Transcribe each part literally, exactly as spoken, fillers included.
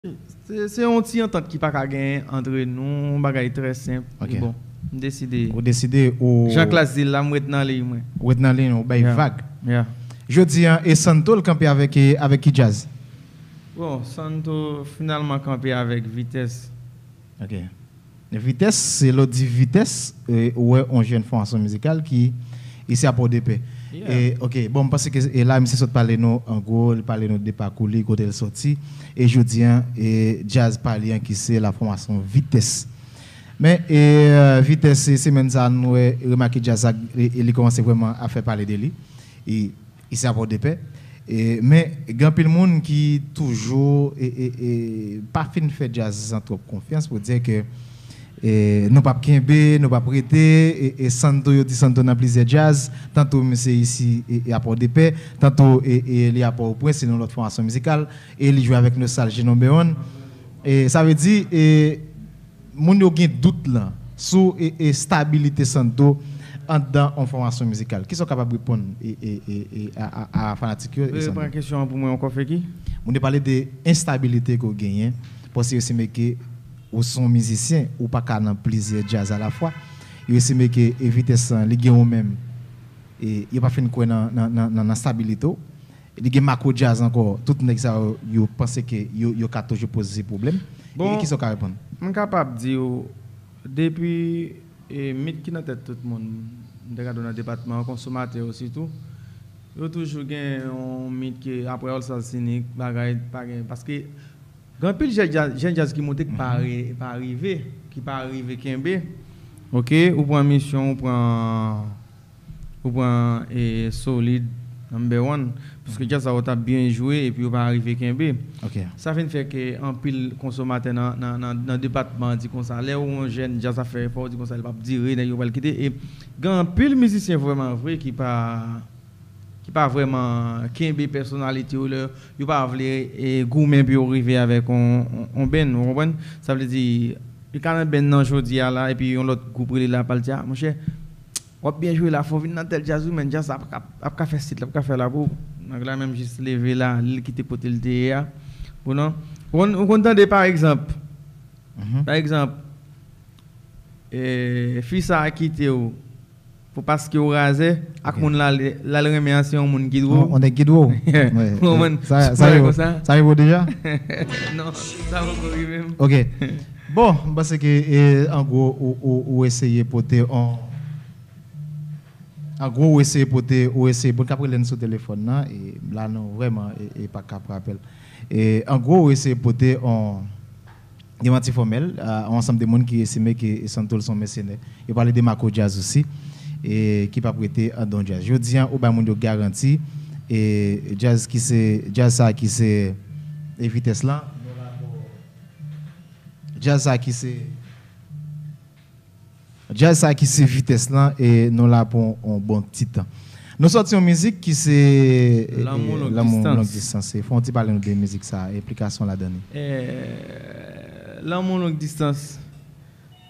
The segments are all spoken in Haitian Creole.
Se se yon ti antant ki pa ka genyen antre nou, yon bagay trè senp. Ok. E bon, m deside. Ou deside ou Jan Klas di l la, m ret nan liy mwen. Ou ret nan liy ou bay Yeah. vag. Yeah. Jodi an, e Santo l kanpe avèk, e, avèk ki djaz? Bon, Santo finalman kanpe avèk Vitès. Ok. Vitès, se lè w di Vitès, e, ou wè yon jèn fòmasyon mizikal ki isi a Pòdepè. Yeah. E, ok, bon, m panse ke e la, misye sot pale nou, an gwo, li pale nou de pakou li, kote l soti. E jodi an, e djaz pa li an ki se la fòmasyon Vitès. Men, e, Vitès, se semèn sa a, nou wè, remake djaz sa, e, e li kòmanse vrèman a fè pale de li. E, isi a Pòdepè. E, men, gen anpil moun ki toujou, e, e, e, pa fin fè djaz lan twòp konfyans pou di ke, e, nou p ap kenbe, nou p ap rete, e, e, Santo, yo di Santo nan plizyè djaz, tanto misye isi, e, e, a Pòdepè, tanto, e, e, li a Pòtoprens, se yon lòt fòmasyon mizikal, e li jwe avèk Nostalgie Number One. E, sa vle di, e, moun yo gen dout lan sou, e, e, stabilite Santo anndan yon fòmasyon mizikal. Kisa w kapab reponn, e, e, e, e, a, a, a fanatik yo, e Santo? Repran kesyon an pou mwen ankò, Feki. Moun yo pale de enstabilite ke w genyen, paske yo estime ke ou se yon mizisyen, ou pa ka nan plizyè djaz alafwa. Yo estime ke, e, Vitès lan, li gen ou menm, e, yo pa fin kwè nan, nan, nan, nan, nan stabilite w. Li gen Mako Djaz ankò. Tout nèg sa yo, yo panse ke yo, yo ka toujou poze pwoblèm. E Bon, kisa w ka reponn? M kapab di w, depi, e, mit ki nan tèt tout moun, m te ka di w nan depatman an, konsomatè yo sitou, yo toujou gen yon mit ke apre All Stars Sinik, bagay pa gen, paske gen anpil jèn djaz, jèn djaz ki monte ki pa Mhm. re-, pa rive, ki pa rive kenbe. Ok, ou pran Misyon, ou pran Ou pran, e, Solid, Number One, paske djaz sa yo t ap byen jwe epi yo pa rive kenbe. Ok. Sa vin fè ke anpil konsomatè nan, nan, nan, nan depatman an di konsa, lè yon jèn djaz ap fè efò, di konsa, li p ap dire, nèg yo pral kite. E gen anpil mizisyen vrèman vre ki pa, ki pa vrèman kenbe pèsonalite yo, lè yo pa vle, e, goumen pou yo rive avèk on, on, on band, ou konprann? Sa vle di, li ka nan band nan jodi a la, epi yon lòt gwoup rele l la, pral di, a, monchè, w ap byen jwe la, fò w vin nan tèl djaz wi, men djaz la ap ka, ap ka fè sit la, ap ka fè la pou ou. Nèg la menm jis leve la, li kite kote l te ye a. Ou non? Ou konn, ou konn tande, pa egzanp, Mhm. pa egzanp, e, fi sa a kite w pou paske w razè, ak Ok. moun la, l al renmen an, se yon moun ki dwe w. On, on nèg ki dwe w. Wi. Ou konprann? Sa, Ti sa bagay yo, konsa. Sa rive w deja? Non, sa poko rive m. Ok. Bon, m panse ke, e, an gwo, ou, ou, ou eseye pote on, an gwo, ou eseye pote, ou eseye, bon, k ap rele n sou telefòn nan, e la, nou vrèman, e, e pa ka pran apèl. E, an gwo, ou eseye pote on demanti fòmèl, a, on ansanm de moun ki estime ke Santo l se yon mèsenè. Yo pale de Mako Djaz osi, e, ki p ap rete anndan djaz. Jodi an, ou bay moun yo garanti, e, djaz ki se, djaz sa ki se, e, Vitès lan, djaz sa ki se, djaz sa ki se Vitès lan, e nou la pou yon bon ti tan. Nou sòti yon mizik ki se, e, Lanmou e, Long Lanmou Distans. Long Distans. E fò w ti pale nou de mizik sa, enplikasyon ladan li. E, Lanmou Long Distans,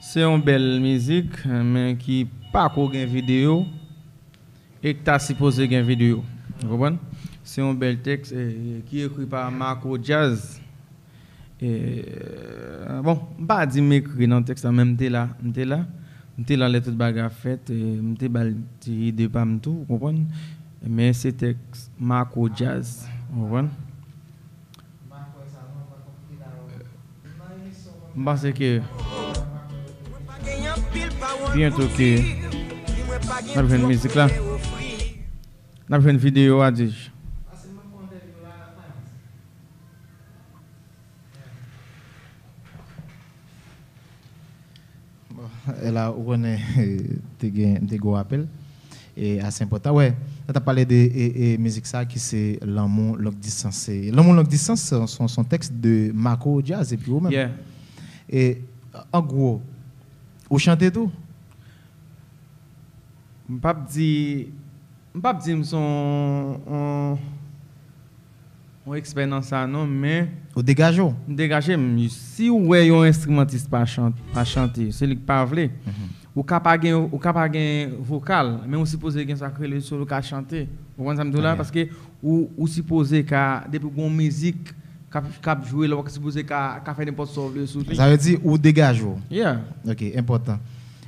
se yon bèl mizik, men ki pako gen videyo, e k ta sipoze gen videyo. Ou konprann? Se yon bèl tèks, e, ki ekri pa Mako Djaz. E, bon, m pa di m ekri nan tèks la, men m te la, m te la. M te la lè tout bagay ap fèt, e, m te ba l ti ide pa m tou, ou konprann? Men se tèks Mako Djaz, ou konprann? M panse ke byento ke n ap jwenn mizik la, n ap jwenn videyo a, di. Bon, e la, ou konnen, te gen, te gen yon apèl. E ase enpòtan. Wè, nou t ap pale de, e, e, mizik sa ki se Lanmou Long Distans. Se Lanmou Long Distans, se, se, se yon tèks de Mako Djaz epi ou menm. Yeah. E, an gwo, ou chante tou? M p ap di, m p ap di m se yon, yon, yon ekspè nan sa non, men Ou degaje w? M degaje m. Si w wè yon enstrimantis pa chan-, pa chante, se li k pa vle. Mhm. Ou ka pa gen, ou ka pa gen vokal, men ou sipoze gen sa k rele solo ka chante. Ou konprann sa m di w la? Ok. Paske ou, ou sipoze ka, depi w gen yon mizik, k ap, k ap jwe, lè w sipoze ka, ka fè nenpòt sa w vle sou li. Sa vle di ou degaje w. Yeah. Ok, enpòtan.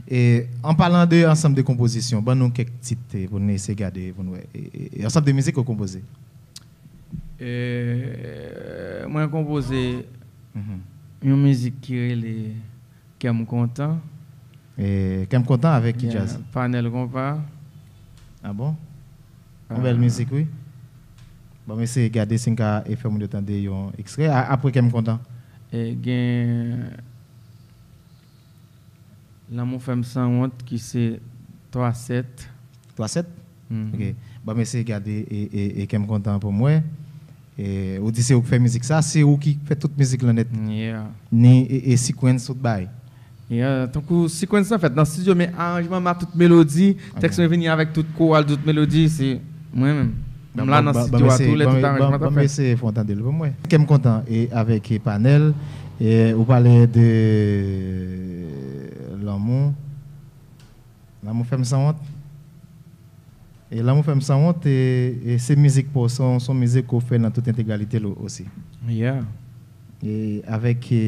E, an palan de ansanm de konpozisyon, ban nou kèk tit, eh, pou nou eseye gade, pou nou wè. E, e, e ansanm de mizik ou konpoze? E, mwen konpoze Mhm. yon mizik ki rele Kè m kontan. E, Kè m kontan avèk ki djaz? Panèl konpa. Ah bon? Yon bèl mizik, wi. Bon, m eseye gade si m ka e fè moun yo tande yon ekstrè. A, apre Kè m kontan. E gen Lanmou fè m sanwont ki se twa sèt. Twa sèt? Mhm. Ok. Bon, m eseye gade e, e, e Kè m kontan pou m wè. E, ou di se ou ki fè mizik sa, se ou ki fè tout mizik lan nèt. Yeah. Ni e, e sequence tout bay. Yeah, tankou sequence lan fèt nan studio, men aranjman m a tout melodi, tèks mwen vini avèk tout koral, tout melodi, se mwen menm. M la nan studio a tou lè tout aranjman t ap fèt. Ban m eseye fè w tande l pou mwen. Kè m kontan e avèk e panèl, e ou pale de lanmou. Lanmou fè m sanwont. E Lanmou fè m sanwont, e, e se mizik pou, se yon, se yon mizik ou fè nan tout entegralite l osi. Yeah. E avèk, e,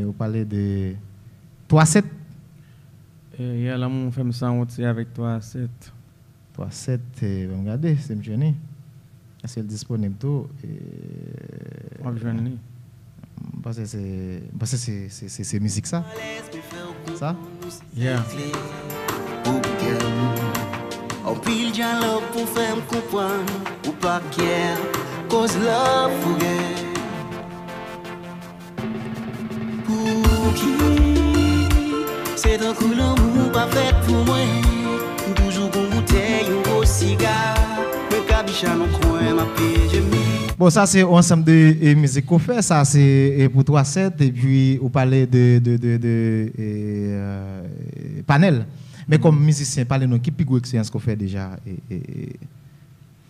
ou pale de twa sèt. E, yeah, Lanmou fè m sanwont, se avèk twa sèt. Twa sèt, e, ban m gade, si m jwenn li. Èske l disponib tou? E, w ap jwenn li. M panse se, m panse se, se, se, se mizik sa. Sa? Yeah. Anpil dyalòg pou fè m konprann ou pa kè koz love ou gen. Pouki se tankou lanmou pa fèt pou mwen? M toujou gon boutèy, yon gwo siga. Mwen kabicha nan kwen, m ap peye djemi. Bon, sa se yon ansanm de e, mizik ke w fè. Sa se e, pou twa sèt, epi ou pale de, de, de, de e, e, panèl. Men kòm mizisyen, pale nou ki pi gwo eksperyans ke w fè deja e, e, e,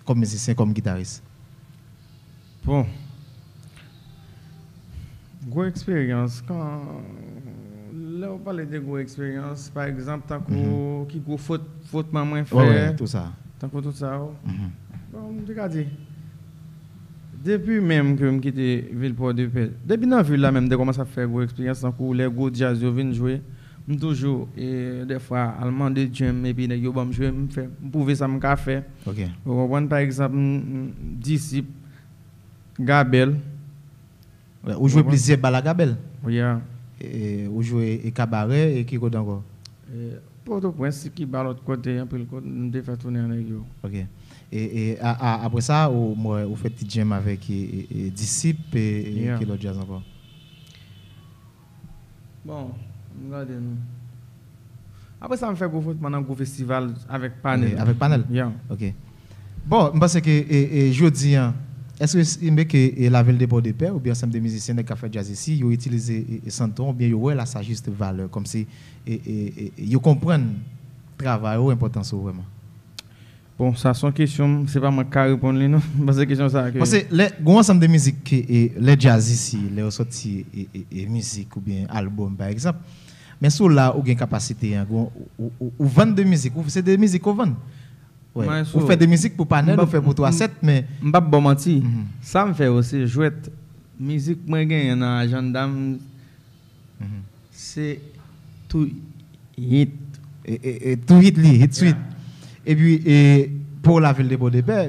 kòm mizisyen, kòm gitaris? Bon. Gwo eksperyans, kan, lè w pale de gwo eksperyans, pa egzanp, tankou ki gwo fwot-, fwotman mwen fè, tankou tout sa yo. Bon, m te ka di, depi menm ke m kite vil Pòdepè, depi nan vil la menm, m te kòmanse ap fè gwo eksperyans, tankou lè gwo djaz yo vin jwe, m toujou, e, dèfwa, al mande djèm, epi nèg yo ban m jwe, m fè, m pwouve sa m ka fè. Ou konprann? Pa egzanp, m, m, Disip, Gabèl. Ou jwe plizyè bal a Gabèl? Yeah. E, ou jwe e kabarè, e ki kote ankò? E, Pòtoprens, Sikiba, lòt kote, anpil kote, m te fè tounen an nèg yo. Ok. E, e, a, a, apre sa, ou, m wè, ou fè ti djèm avèk e, e, e, Disip, e, e ki lòt djaz ankò? Bon, m gade non. Apre sa, m fè gwo fwotman nan gwo festival avèk Panèl. Ok, avèk Panèl? Yeah. Ok. Bon, m panse ke, e, e, jodi a, èske s-, enben ke, e, lavil de Pòdepè oubyen ansanm de mizisyen nèg k ap fè djaz isi, yo itilize, e, e, Santon oubyen yo wè l a sa jis valè, kòmsi, e, e, e, yo konprann travay ou, enpòtans ou vrèman? Bon, sa se yon kesyon, se pa mwen k ka reponn li non. M panse kesyon sa ke Paske lè, gon ansanm de mizik ke, e, lè djaz isi, lè yo sòti, e, e, e, mizik oubyen albòm, pa egzanp, men si w la, ou gen kapasite an, gon, ou, ou, ou vann de mizik, ou, se de mizik ou vann. Wè. Ou fè de mizik pou Panèl, ou fè pou twa sèt, men m p ap ba w manti. Sa m fè yo, se jwèt. Mizik mwen genyen nan ajanda m, se tou hit. E, e, e tou hit li, hit sweet. Epi, e, pou lavil de Pòdepè,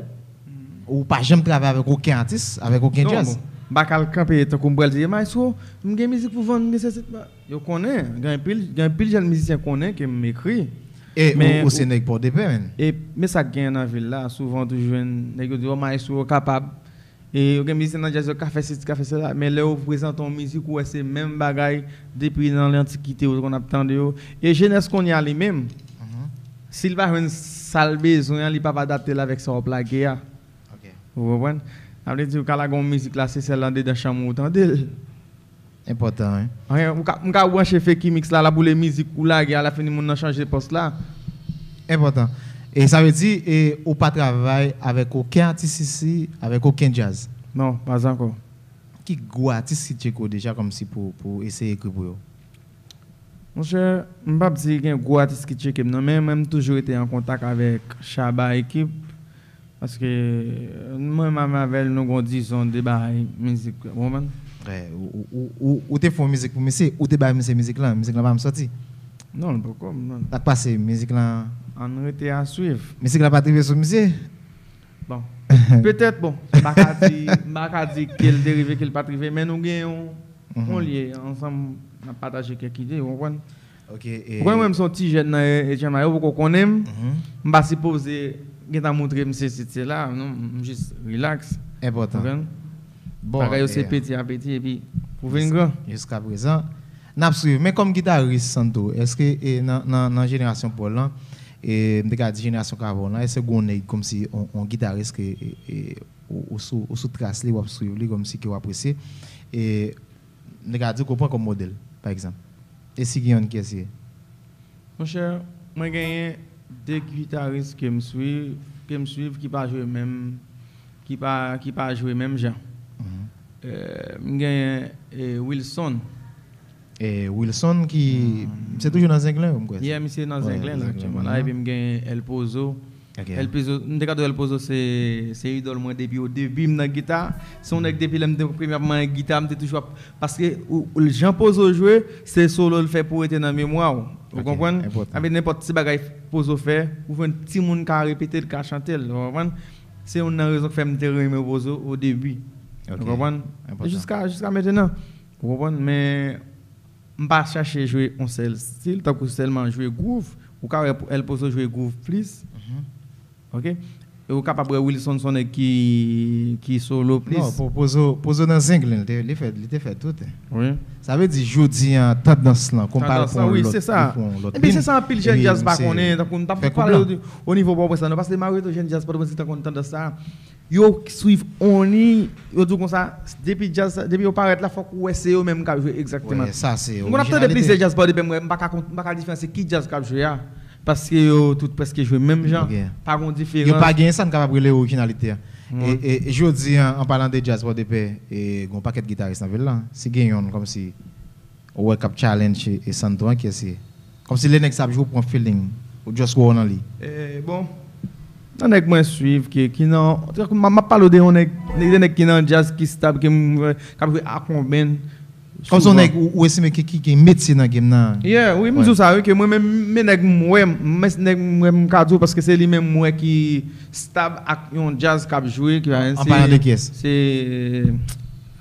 ou pa janm travay avèk okenn atis, avèk okenn djaz? Non, bon. M pa ka al kanpe tankou m pral di, "Maestro, m gen mizik pou vann, m gen sesi." Yo konnen, gen anpil, gen anpil jèn mizisyen konnen ke m ekri. E men ou, ou se nèg Pòdepè, menn. E, men sa k genyen nan vil la, souvan ou toujou jwenn nèg yo di, "O, maestro, ou kapab." E yo gen mizisyen nan djaz yo ka fè sesi, ka fè sela, men lè yo prezante yon mizik, ou wè se menm bagay depi nan lantikite yo konn ap tande yo. E jenès kounye a li menm, si l pa jwenn sa l bezwen an, li p ap adapte l avèk sa w ap lage a. Ou konprann? Sa vle di, ou ka lage yon mizik la, se sèl anndedan chanm ou tande l. Enpòtan, wi. Anyen, ou ka, m ka branche Feki Mix la, l ap boule mizik ou lage, alafini moun nan chanje pòs la. Enpòtan. E sa vle di, e, ou pa travay avèk okenn atis isi, avèk okenn djaz? Non, pa ankò. Ki gwo atis ki tcheke w deja kòmsi pou, pou eseye ekri pou yo? Monchè, m p ap di gen gwo atis ki tcheke m non, men mwen m toujou rete an kontak avèk Shabba Ekip. Paske mwen menm avè l, nou gon dizon de bagay mizik, ou konprann? Ou te fè yon mizik pou misye, ou te bay misye mizik lan, mizik lan pa menm sòti. Non, l poko, non. Sa k pase, mizik lan? Ann rete a swiv. Mizik lan pa t rive sou misye? Bon. Petèt, bon, m pa ka di, m pa ka di ke l te rive, ke l pa t rive, men nou gen yon, yon lye ansanm, n ap pataje kèk ide, ou konprann? Ok. Ou konnen mwen, m se yon ti jèn nan H M I, yo poko konnen m. M pa sipoze gentan montre m sesi, sela, non, m jis relax. Enpòtan. Ou konprann? Bon, bagay yo se peti a peti, epi pou vin gran. Jiska prezan, n ap swiv. Men kòm gitaris, Santo, èske e, nan, nan, nan jenerasyon pa w lan, e, m te ka di jenerasyon k avè w lan, èske gen yon nèg kòmsi yon, yon gitaris ke e, e, ou, ou sou, ou sou tras li, w ap swiv li, kòmsi ke w apresye? E, m te ka di w ke w pran kòm modèl, pa egzanp. E si gen yonn, kiyès li ye? Monchè, mwen genyen de gitaris ke m swiv, ke m swiv ki pa jwe menm, ki pa, ki pa jwe menm jan. Mhm. Euh, m genyen, euh, Wilson. E Wilson ki, se toujou nan Zenglen, m kwè. Yeah, misye nan Zenglen la aktyèlman la. Epi m genyen El Pozo. Ok. El Pozo, m te ka di w El Pozo se, se idòl mwen depi o debi m nan gita. Se yon nèg depi lè m te premye ap manyen gita, m te toujou ap, paske ou, ou, jan Pozo jwe, se solo l fè pou rete nan memwa w. Ou konprann? Enpòtan. Avèk nenpòt ti bagay Pozo fè, ou jwenn timoun ka repete l, ka chante l, ou konprann? Se youn nan rezon k fè m te renmen Pozo o debi. Ou konprann? Enpòtan. Jiska, jiska mentenan. Ou konprann? Men m pa chache jwe yon sèl stil, tankou sèlman jwe groove. Ou ka wè El Pozo jwe groove plis. Mhm. Ok? E ou kapab wè Wilson se yon nèg ki, ki solo plis. Non, Po-, Pozo, Pozo nan Zenglen, li te, li fè, li te fè tout. Wi. Sa vle di, jodi a, tandans lan, kòm pa l pran yon lòt, li pran yon lòt bin. Epi se sa anpil jèn djaz pa konnen, tankou m t ap pale o nivo Pòtoprens la, non, paske malgre tou jèn djaz Pòtoprens ki ta konn tandans sa, yo swiv on li, yo di w konsa, depi djaz, depi yo parèt la, fòk ou wè se yo menm k ap jwe egzakteman. M konn ap tande plizyè djaz pa depi m wè, m pa ka kont-, m pa ka diferansye ki djaz k ap jwe a, paske yo tout prèske jwe menm jan, pa gon diferans. Yo pa gen sa n kapab rele orijinalite a. E, e, e jodi a, an palan de djaz pa depi, e, gon pakèt gitaris nan vil la. Si gen yonn kòmsi ou wè k ap challenge e, e Santo an, kiyès li ye? Kòmsi lè nèg sa ap jwe, ou pran feeling, ou just wè w nan li. E, bon, nan nèg mwen swiv, ki, ki nan, m, m ap pale w de yon nèg, de nèg ki nan djaz, ki stab, ki m wè, k ap jwe akonbèn. Kòmsi yon nèg ou, ou estime ki, ki gen metye nan game nan. Yeah, wi, m di w sa, wi, ke mwen menm, men nèg m wè, men nèg m wè, m ka di w, paske se li menm m wè ki stab ak yon djaz k ap jwe, ki pa... An palan de kiyès? Se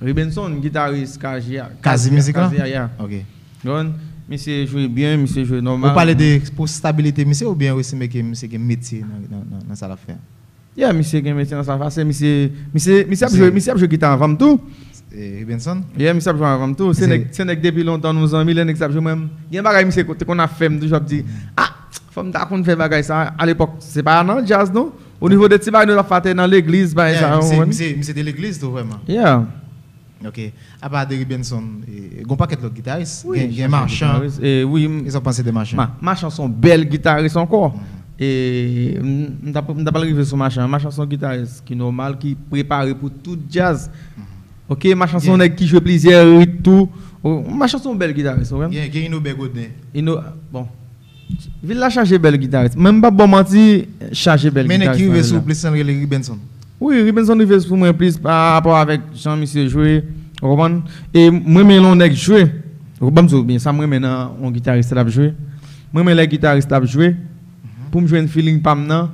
Ribenson, gitaris Kazi a. Kazi Mizik lan? Kazi a, yeah. Ok. Ou konprann? Misye jwe byen, misye jwe nòmal. Ou pale de pou stabilite misye oubyen ou estime ke misye gen metye nan, nan, nan, nan sa l ap fè a? Yeah, misye gen metye nan sa l ap fè a. Se misye, misye, misye ap jwe, misye ap jwe gita anvan m tou. E, Ribenson? Yeah, misye ap jwe anvan m tou. Se nèg, se nèg depi lontan nou zanmi, lè nèg sa ap jwe mwen, gen bagay misye te konn ap fè, m toujou ap di, ah, fò m ta konn fè bagay sa. Alepòk, se pa nan djaz, non. O nivo de ti bagay nou t ap fè nan legliz, bagay sa yo, ou konprann? Misye, misye te legliz tou, vrèman. Yeah. Ok. Apa de Ribenson, e, gon pakèt lòt gitaris. Wi, gen, gen Machan. Wi, m, e sa w panse de Machan? Ma-, Machan se yon bèl gitaris ankò. Mhm. E, m, m t ap, m t ap al rive sou Machan. Machan se yon gitaris ki nòmal, ki prepare pou tout djaz. Mhm. Ok, Machan se yon nèg ki jwe plizyè rit tou. O, Machan se yon bèl gitaris, ou konprann? Gen, gen Inober Godin. Ino-, bon. Vil la chaje bèl gitaris. Men m p ap ba w manti, chaje bèl gitaris nan vil la. Men nèg ki rive sou w plis lan rele Ribenson. Wi, Ribenson rive sou mwen plis pa rapò avèk jan misye jwe, ou konprann? E m renmen lè yon nèg jwe. Ou ban m di w byen, sa m renmen nan yon gitaris l ap jwe. M renmen lè gitaris la ap jwe. Mhm. Pou m jwenn feeling pa m nan,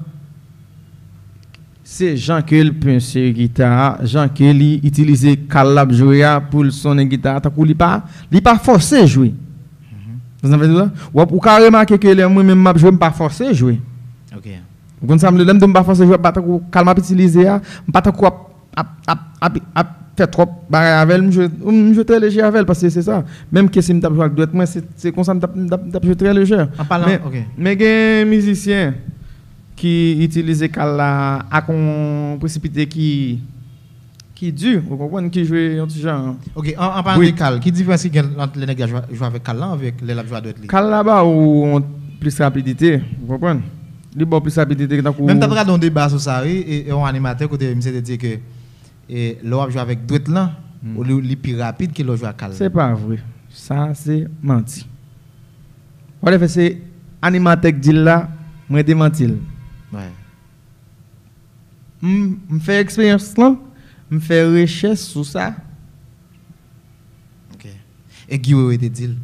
se jan ke l pense gita a, jan ke li itilize kal l ap jwe a pou l sonnen gita a, tankou li pa, li pa fòse jwe. Mhm. Ou konprann sa m vle di w la? W ap, ou ka remake ke lè mwen menm m ap jwe, m pa fòse jwe. Ok. Ou konn sa m vle, lè m di w m pa fòse jwe, pa tankou kal m ap itilize a, m pa tankou ap, ap, ap, ap, ap fè twòp bagay avè l, m jwe, m jwe trè leje avè l, paske se sa. Menm ke si m t ap jwe ak dwèt mwen, se, se konsa m t ap, m t ap, m t ap jwe trè leje. An palan, men, ok. Men gen mizisyen ki itilize kal la ak yon presipite ki, ki di, ou konprann, ki jwe yon ti jan. Ok, an, an palan de kal, ki diferans ki gen ant lè nèg la jwe, jwe avèk kal la avèk lè l ap jwe a dwèt li? Kal la ba ou yon plis rapidite, ou konprann? Li ba w plis rapidite tankou... Men m t ap gade yon deba sou sa, wi, e, e yon animatè kote misye te di ke, e, lè w ap jwe avèk dwèt lan, ou li, li pi rapid ke lè w jwe ak kal la. Se pa vre. Sa se manti. Whatever, se animatè k di l la, mwen demanti l. Wi. M, m fè eksperyans lan, m fè rechèch sou sa. Ok. E Guy Wewe te di l.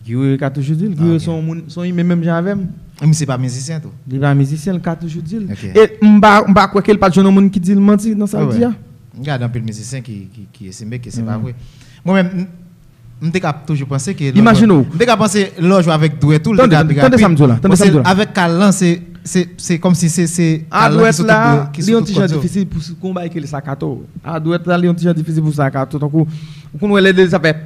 Guy Wewe ka toujou di l. Guy Wewe se yon moun, se yon imen menm jan avè m. E misye pa mizisyen tou. Li pa mizisyen, l ka toujou di l. E m pa, m pa kwè ke l pa t jwenn yon moun ki di l manti nan sa l di a. M gade anpil mizisyen ki, ki, ki esime ke se pa vre. Mwen menm, m te ka toujou panse ke. Imajine w. M te ka panse lè w jwe avèk dwèt ou, l te ka pi rapid. Tande sa m di w la. Tande sa m di w la. Avèk kal lan, se, se, se kòmsi se, se kal lan ki sou tout dwèt, ki sou tout kòd yo. Li yon ti jan difisil pou, pou yon bagay ki rele staccato. A dwèt la, li yon ti jan difisil pou staccato. Tankou, ou konn wè lè de sa fè.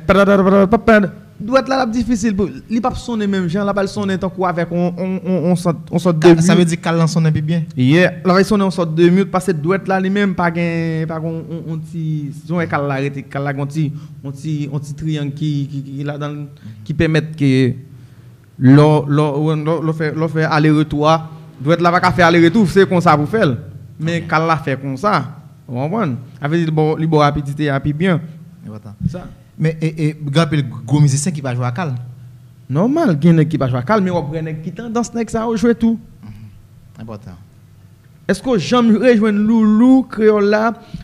Dwèt la, l ap difisil pou. Li p ap sonnen menm jan, l ap al sonnen tankou avèk on, on, on, on sòt, on sòt de mi. Sa vle di kal lan sonnen pi byen? Yeah. L ap al sonnen on sòt de mi, paske dwèt la li menm pa gen, pa gen on, on, on ti. Si w wè kal la rete, kal la gen on ti, on ti, on ti triyang ki, ki, ki, ki ladan l, ki pèmèt ke lè w, lè w, lè w, lè w fè, lè w fè ale retou a, dwèt la pa ka fè ale retou, se konsa pou fè l. Men kal la fè konsa. Ou konprann? Sa vle di li ba w, li ba w rapidite a pi byen. Sa. Men e, e, gen anpil gwo mizisyen ki pa jwe a kal. Nòmal, gen nèg ki pa jwe a kal, men w ap wè nèg ki tandans nèg sa yo jwe tou. Enpòtan. Èske w janm rejwenn Loulou Kreyòl la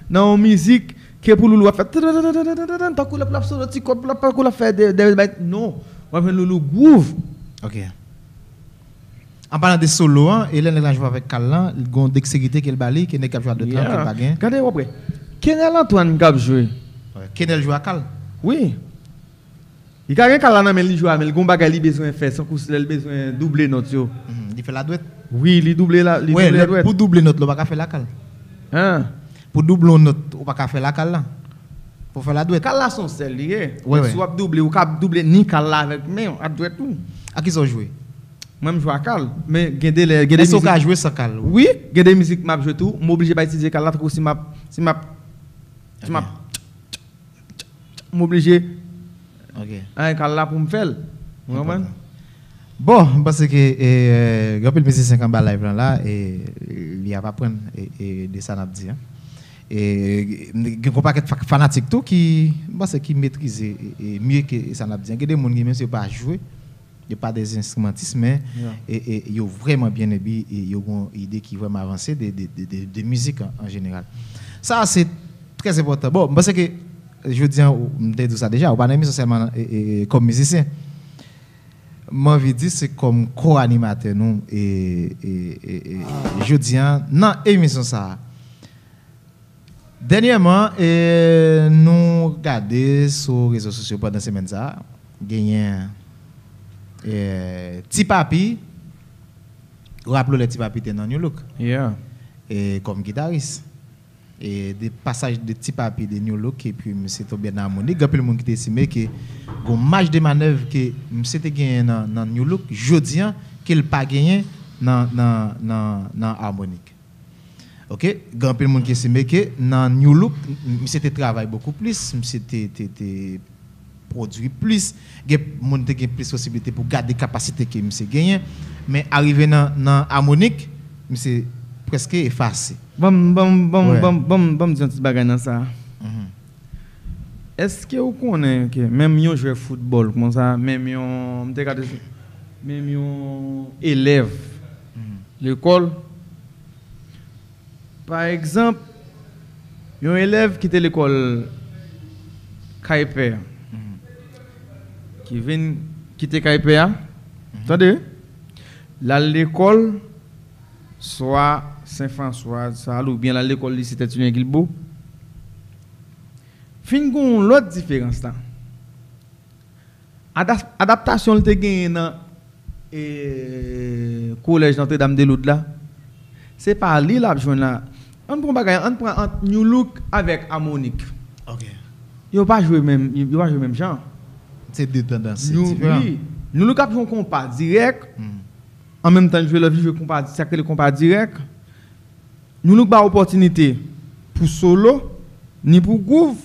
nan yon mizik ke pou Loulou ap fè tantantantantan, tankou l ap, l ap solo ti kòb, l ap, tankou l ap fè de, de, de, non, w ap jwenn Loulou groove. Ok. An palan de solo an, e lè nèg la jwe avèk kal lan, li gon dekserite ke l ba li, ke nèg k ap jwe a dwèt lan, ke l pa gen. Gade, w ap wè. Kenel Antoine k ap jwe. Kenel jwe a kal. Wi. Li ka gen kal la nan men l, li jwe a, men l gon bagay li bezwen fè, tankou lè l bezwen double nòt yo. Li fè l a dwèt. Wi, li double la, li double a dwèt. Pou double nòt la, ou pa ka fè l a kal. Hein? Pou double yon nòt, ou pa ka fè l a kal la. Fò w fè l a dwèt. Kal la se yon sèl li ye. Men si w ap double, ou ka double ni kal la avèk men w, a dwèt ou. A kisa w jwe? Mwen, m jwe a kal. Men gen de lè, gen de mizik. Èske w ka jwe san kal? Wi, gen de mizik m ap jwe tou, m oblije bay ti dye kal la, tankou si m ap, si m ap, si m ap, m oblije. Ok. An kal la pou m fè l. Ou konprann? Bon, m panse ke, e, gen anpil mizisyen k anba live lan la, e li ap aprann, e, e, de sa n ap di a. E gen yon pakèt fa-, fanatik tou ki, m panse, ki metrize, e, e, mye ke sa n ap di a. Gen de moun ki, menm si yo pa jwe, yo pa de enstrimantis, men, e, e, yo vrèman byen ebi, e yo gen yon ide ki vrèman avanse de, de, de, de, de mizik an, an jeneral. Sa, se trè enpòtan. Bon, m panse ke, jodi a, m te di w sa deja, ou pa nan emisyon sèlman, e, e, e, kòm mizisyen. M anvi di se kòm ko-animatè nou, e, e, e, e, jodi a, nan emisyon sa a. Dènyèman, e, nou gade sou rezo sosyo pandan semèn sa a, genyen, e, Ti Papi, raple w lè Ti Papi te nan Nu Look, e, kòm gitaris. E de pasaj de Ti Papi de Nu Look, epi misye tonbe nan Harmonik. Gen anpil moun ki te estime ke gon maj de manèv ke misye te genyen nan, nan Nu Look, jodi a, ke l pa genyen nan, nan, nan, nan Harmonik. Ok? Gen anpil moun ki estime ke nan Nu Look, m-, misye te travay bokou plis, misye te, te, te pwodui plis, gen moun te gen plis posiblite pou gade kapasite ke misye genyen. Men arive nan, nan Harmonik, misye prèske efase. Ban m, ban m, ban m, ban m, ban m, ban m di yon ti bagay nan sa. Èske ou konnen ke menm yon jwè foutbòl konsa, menm yon, m te ka di, menm yon elèv lekòl, pa egzanp, yon elèv ki te lekòl Kay Pè a, ki vin kite Kay Pè a, tande, l al lekòl, swa Sen Franswa, sa, oubyen l al lekòl lise Tètulyen Guilbaud. Fin gen yon lòt diferans la. Ada-, adaptasyon l te genyen nan, e, kolèj Notre Dame de Lourdes la, se pa li l ap jwenn la. Ann pran bagay, ann pran ant Nu Look avèk Harmonik. Ok. Yo pa jwe menm, yo pa jwe menm jan. Se de tandans diferan. Wi. Nu Look ap jwe yon konpa dirèk. An menm tan, l jwe, lè l jwe konpa, sa k rele konpa dirèk. Nu Look ba opòtinite pou solo, ni pou gwouv.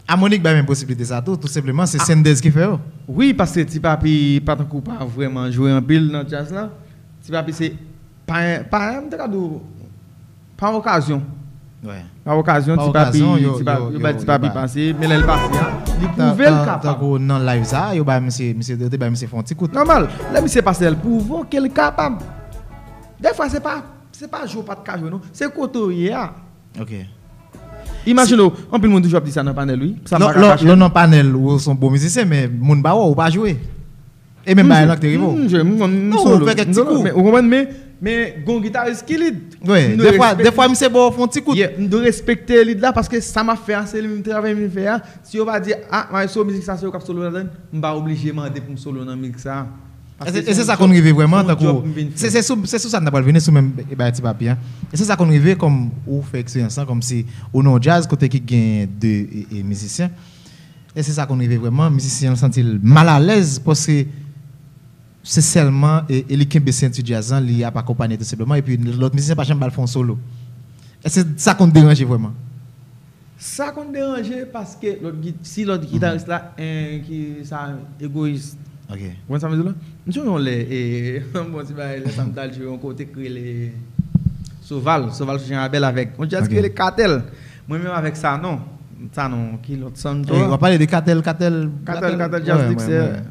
Harmonik bay menm posiblite sa tou, tou senpleman, se Sendez ki fè yo. Wi, paske Ti Papi pa tankou pa vrèman jwe anpil nan djaz la. Ti Papi se pa, pa, m te ka di w, pa okazyon. Pa okazyon, Ti Papi, yo bay Ti Papi pase, men lè l pase a, li pwouve l kapab. Tankou nan live sa, yo bay misye, misye, yo te bay misye fè yon ti kout. Nòmal, lè misye pase a, l pwouve w ke l kapab. Dèfwa, se pa Se pa jwe w pa t ka jwe, non. Se kote w ye a. Ok. Imajine w, anpil moun toujou ap di sa nan panèl, wi. Sa m pa ka kache. Lè w nan panèl, ou se yon bon mizisyen, men moun pa wè w, ou pa jwe. E menm bagay lan ki te rive w. M jwe, m konn, m solo. Non, ou fè kèk ti kou. Men, ou konprann, men, men, gon gitaris ki lead. Wi, defwa, defwa, misye ba w fè yon ti kout. Yeah, m dwe respekte lead la, paske sa m ap fè a, se li m travay m vin fè a. Si yo pa di, ah, maestro, mizik sa, se ou k ap solo ladan, m pa oblije mande pou m solo nan mizik sa. E se, e se sa konn rive vrèman, tankou, se, se sou, se sou sa n ta pral vini, sou menm bagay Ti Papi an. E se sa konn rive, kòm ou fè eksperyans lan, kòmsi ou nan yon djaz kote ki gen de, e, e, mizisyen. E se sa konn rive vrèman, mizisyen an santi l malalèz, paske se sèlman, e, e li kenbe senti djaz lan, li ap akonpanye tou senpleman, epi lòt mizisyen pa janm ba l fè yon solo. E se sa konn deranje vrèman. Sa konn deranje paske lòt gi-, si lòt gitaris la, en, ki sa, egoyis. Ok. Ou konn sa m di la? M sonje yon lè, e, bon, ti bagay, lè sa m t al jwe yon kote k rele Soval, Soval sou Jan Abèl avèk yon djaz ki rele Katèl. Mwen menm avèk Sanon. Sanon, ki lòt Santo a? W ap pale de Katèl, Katèl, Katèl, Katèl Jazz Mixer.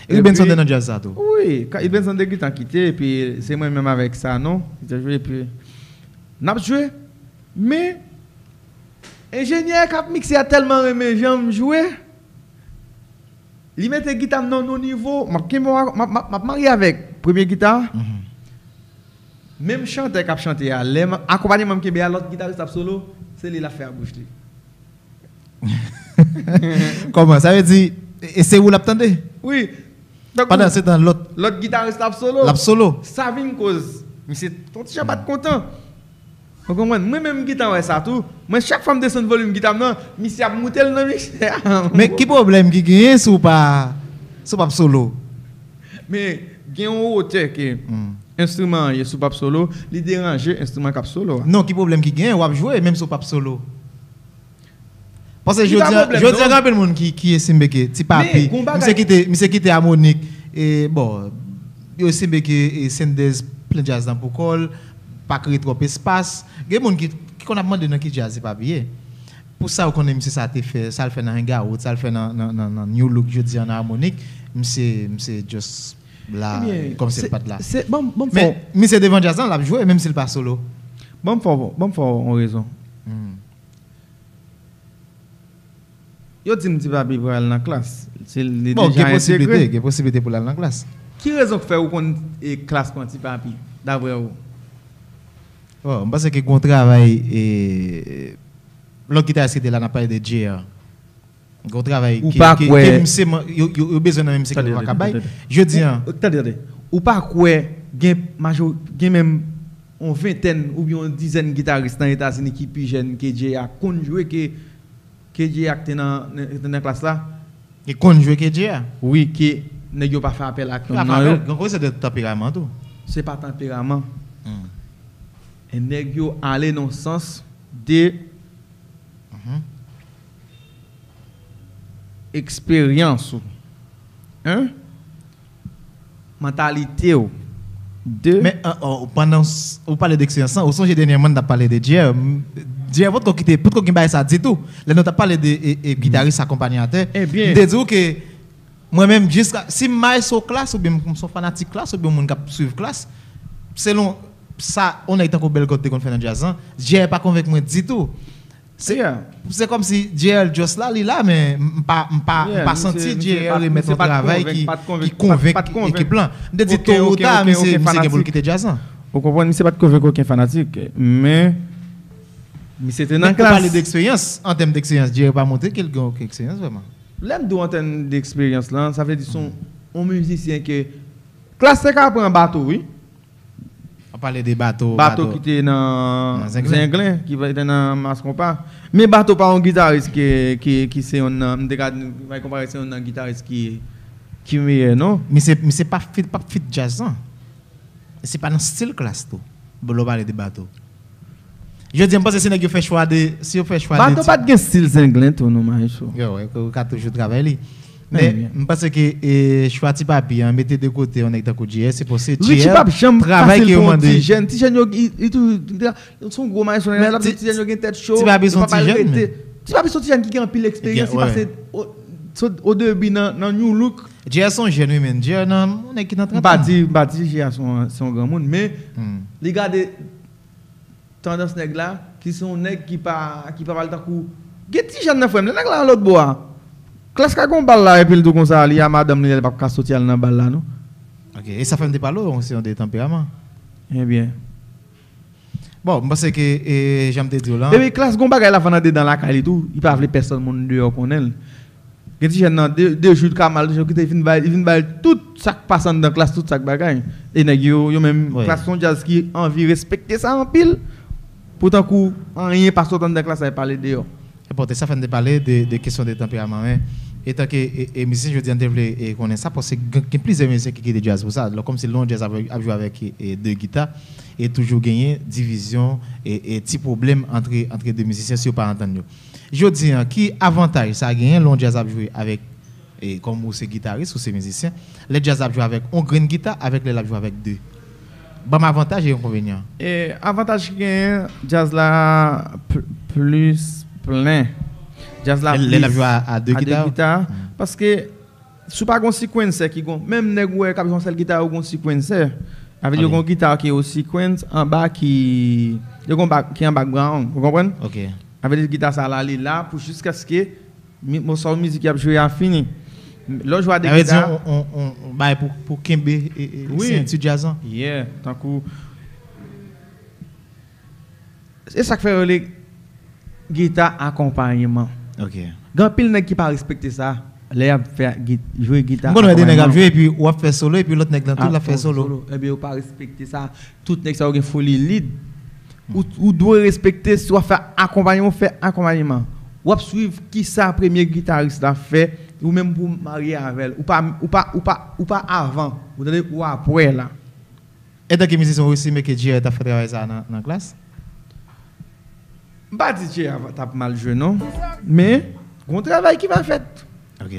Rubenson te nan djaz sa tou. Wi, Rubenson te gentan kite, epi se mwen menm avèk Sanon ki te jwe, epi n ap jwe, men enjenyè k ap mikse a tèlman renmen jan m jwe, li mete gita m nan yon nivo, m ap kenbe, m ap, m ap, m ap marye avèk premye gita a. Menm chantè k ap chante a, lè m, akonpayman m kenbe a, lòt gitaris ap solo, se li l ap fè a bouch li. Kòman? Sa vle di, e se ou l ap tande? Wi. Pandan se tan, lòt, lòt gitaris la ap solo. L ap solo. Sa vin koz misye t-, yon ti jan pa t kontan. Ou konprann? Mwen menm m gentan wè sa tou. Mwen, chak fwa m desann volim gita m nan, misye ap moute l nan miksè a. Men ki pwoblèm ki genyen si w pa, si w p ap solo? Men gen yon wotè ke enstriman an ye, si w p ap solo, li deranje enstriman k ap solo a. Non, ki pwoblèm ki genyen? W ap jwe, menm si w p ap solo. Paske jodi a, jodi a, gen anpil moun ki, ki estimbe ke Ti Papi, misye kite, misye kite amwonik, e, bon, yo estimbe ke, e, Senders plen djaz lan pou kò l, pa kreye twòp espas. Gen moun ki, ki konn ap mande nan ki djaz Ti Papi ye. Pou sa, ou konnen misye sa te fè, sa l fè nan Hangout, sa l fè nan, nan, nan, nan New Look jodi a nan amwonik, misye, misye just la, kòmsi l pa t la. Men misye devan djaz lan, l ap jwe, menm si l pa solo. Ban m fè w, ban m fè w yon rezon. Yo di m Ti Papi pral nan klas. Se, li deja entegre. Bon, gen posiblite, gen posiblite pou l al nan klas. Ki rezon k fè ou konn, e, klas pran Ti Papi, daprè ou? Bon, m panse ke gon travay, e, lòt gitaris ki te la, n ap pale de J R. Gon travay ke, ke, ke misye, yo, yo, yo bezwen nan menm sektè yo pa ka bay. Jodi a. Tande, tande. Ou pa kwè gen majo-, gen menm yon ventèn oubyen yon dizèn gitaris nan Etazini ki pi jèn ke J R konn jwe ke K J a k te nan, nan, te nan klas la. Ki konn jwe K J a? Wi, ke nèg yo pa fè apèl ak yonn nan yo. Gen kote se de tanperaman tou. Se pa tanperaman. E nèg yo ale nan sans de eksperyans ou. Hein? Mantalite w. De. Men, an, an, pandan s-, ou pale de eksperyans lan, ou sonje dènyèman n t ap pale de J R. M, J R potko kite, potko gen bagay sa ditou. Lè nou t ap pale de, e, e, gitaris akonpanyatè, m te di w ke mwen menm, jiska, si m maestro klas, oubyen m se yon fanatik klas, oubyen yon moun k ap swiv klas, selon sa yon nèg tankou Belgòt te konn fè nan djaz lan, J R pa konvenk mwen ditou. Se, se kòmsi J R just la, li la, men m pa, m pa, m pa santi J R remèt yon travay ki, ki konvenk ekip lan. M te di to ou ta, misye, misye gen pou l kite djaz lan. Ou konprann, misye pa t konvenk okenn fanatik, men misye te nan klas. Men ou pale de eksperyans, an tèm de eksperyans, J R pa montre ke l gen okenn eksperyans vrèman. Lè m di w an tèm de eksperyans lan, sa vle di se yon, yon mizisyen ke klas te ka pran bato, wi. W ap pale de Bato, Bato ki te nan Zenglen, ki te nan Mass Konpa. Men Bato pa yon gitaris ki, ki, ki se yonn nan, m te ka di, m bay konpare se yonn nan gitaris ki, ki meyè, non. Misye, misye pa fit, p ap fit djaz lan. E se pa nan stil klas tou. Bon, lè w pale de Bato. Jodi a, m panse se nèg yo fè chwa de, si yo fè chwa de Bato pa t gen stil Zenglen tou, non, Maestro. Yo, wi, ou ka toujou travay li. Men, m panse ke, e, chwa Ti Papi an, mete de kote yon nèg tankou J R, se paske J R, travay ke yo mande. Richie p ap janm fasil pou yon ti jèn. Ti jèn yo, li, li toujou, li, li se yon gwo maestro, lè l ap di ti jèn yo gen tèt cho, yo pa bay rete. Ti Papi se yon ti jèn ki gen anpil eksperyans, li pase o, o debi nan, nan New Look. J R se yon jèn, wi, men J R nan, yon nèg ki nan trant an. M pa di, m pa di J R se yon, se yon granmoun, men li gade Tandans nèg la, ki se yon nèg ki pa, ki pa pale tankou. Gen ti jèn nan, frè m, lè nèg la nan lòt bò a. Klas ka gen yon bal la, epi l tou konsa, li a madanm li, lè l p ap ka soti al nan bal la, non. Ok, e sa fè m te pale w, se yon de tanperaman. Ebyen. Bon, m panse ke, e, jan m te di w lan. Epi klas gen yon bagay la fè nan dedan lakay li tou, li pa vle pèsonn moun deyò konnen l. Gen ti jèn nan, de, de jou l ka mal, de jou ki te vin bay, vin bay tout sa k pase anndan klas, tout sa k bagay. E nèg yo, yo menm, Wi. Klas se yon djaz ki anvi respekte sa anpil. Pou tankou, anyen pa sot anndan klas la, e pale deyò. Enpòtan, sa fè n te pale de, de kesyon de tanperaman, men etanke e, e mizisyen jodi a, n te vle e konnen sa, paske gen, gen plizyè mizisyen ki kite djaz pou sa. Lò kòmsi lè yon djaz ap, ap jwe avèk e, e de gita, e toujou genyen divizyon e, e ti pwoblèm antre, antre de mizisyen si yo pa antann yo. Jodi a, ki avantaj sa genyen lè yon djaz ap jwe avèk, e kòm ou se gitaris, ou se mizisyen, lè djaz ap jwe avèk yon grenn gita, avèk lè l ap jwe avèk de? Ban m avantaj e enkonvenyan. E avantaj ki genyen, djaz la pl- plis plen. Djaz la Lè- lè l ap plis jwe a, a de a de gita? gita. Paske si w pa gon sikwennsè ki gon, menm nèg ou wè k ap jwe yon sèl gita, yo gon sikwennsè. Avè di yo Ok. Gon gita ki o sikwens anba ki, yo gon bak ki an background, ou konprann? Ok. Avè di gita sa la, li la pou jiskaske mi- mòso mizik y ap jwe a fini. Lè w jwe a de Sa vle di gita. yon, yon, yon, yon bagay pou, pou kenbe e, e, Wi. senti djaz lan. Yeah, tankou. E sa k fè yo rele gita akonpayman. Ok. Gen anpil nèg ki pa respekte sa. Lè y ap fè gi- jwe gita. M konn wè de nèg ap akonpayman. Jwe epi w ap fè solo epi lòt nèg lan tou l ap fè solo. Ebyen, yo pa respekte sa. Tout nèg sa yo gen foli lid. Ou, ou dwe respekte si w ap fè akonpayman, ou fè akonpayman. W ap swiv kisa premye gitaris la fè, ou menm pou w marye avè l. Ou pa, ou pa, ou pa, ou pa avan, ou tande, ou apre la. Etanke mizisyen, ou esime ke J R te ap fè travay sa a nan, nan klas? M pa di J R t ap mal jwe, non. Men, gon travay ki pa fèt. Ok.